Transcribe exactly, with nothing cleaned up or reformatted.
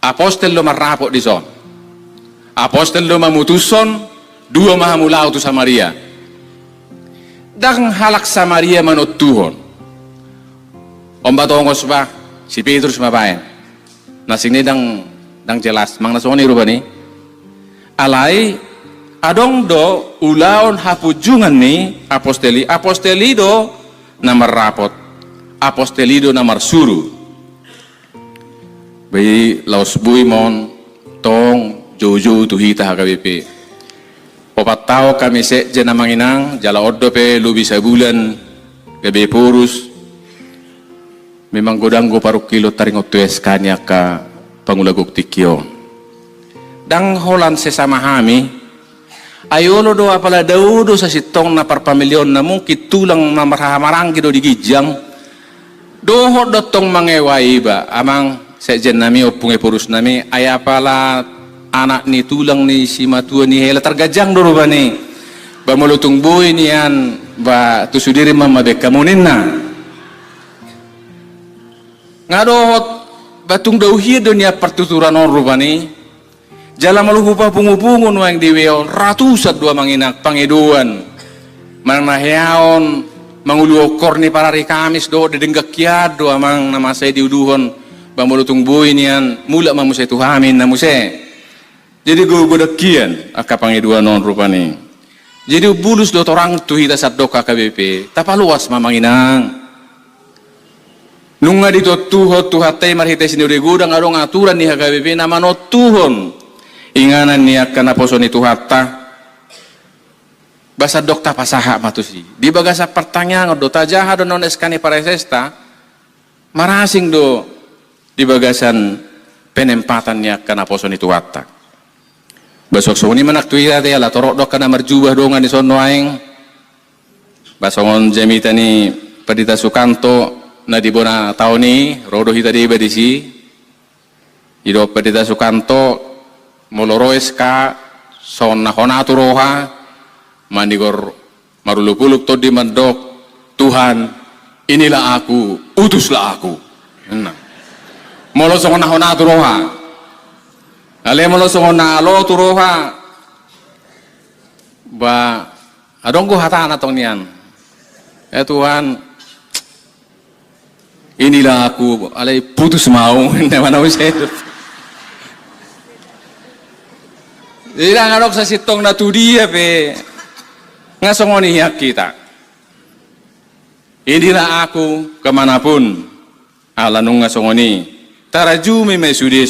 Apostel do marrapot dison. Apostel do mamutushon, dua ma hamu laho tu Samaria. Ndang halak Samaria manontuhon. Omba tongos bah, si Petrus ma baen. Na sini ndang, ndang jelas, manang na songon i rupani. Alai, adong do ulaon hapunjungan ni apostel i, apostel i do na marrapot, apostel i do na marsuru. Bai laos boi ma on tong joujou tu hita H K B P. Opat taon hami sekjen amang inang, jala on dope lobi sabulan gabe porus. Memang godang do parungkilon taringot tu S K ni angka pangula gok tingki on. Ndang holan sesama hami, ai olo do apala dao do sasintongna parpamilionna, mungkin tulang na marhahamaranggi do di ginjang. Dohot do tong mangewai iba, amang sekjen nami, ompung eporus nami, ai apala anak ni tulang ni simatua ni hela targanjang do rupani. Ba molo tung boi nian, ba tu sude rimang ma baen hamu ninna. Nga dohot, ba tung dao hian do nian partuturan on rupani. Jala molo hupapungupungu nuaeng di W A on, ratusan do amang inang pangidoan. Manang na heaon mangulu ongkor ni parari Kamis dohot denggan hian do amang na masa i diuluhon, ba molo tung boi nian mulak ma muse tu hami ninna muse. Jadi gogo godang hian angka pangidoan on rupani. Jadi umbulus do torang tu hita sandok H K B P, tapaloas ma amang inang. Nunga ditontuhon Tuhanta i marhite sinode godang, adong aturan ni H K B P na manontuhon inganan ni angka naposo ni Tuhanta. Ba sandok tapasahat ma tusi. Di bagasan partangiangan do, tajaha do na on S K ni praesesta, marasing do di bagasan penempatan ni angka naposo ni Tuhanta. Ba suang songon i ma nang tu hita, ala torop do angka na marjubah dongan dison nuaeng. Ba songon jamita ni Pandita Sukanto na di bona taon i, ro do hita deba disi. Didok Pandita Sukanto, molo ro S K, songon na hona tu roha, manigor marulupulup tondi mandok, "Tuhan, inilah aku, utuslah aku." Ninna. Molo songon na hona tu roha. Alai molo songon na alo tu roha, ba, adong do hatana tong nian. "Ya Tuhan, inilah aku, alai putus ma au." Ninna ma na muse. Jadi ndang adong sasintongna tu dia pe. Nga songon i hian hita. "Inilah aku kemanapun." Ala nunga songon i, tarajumi ma i sude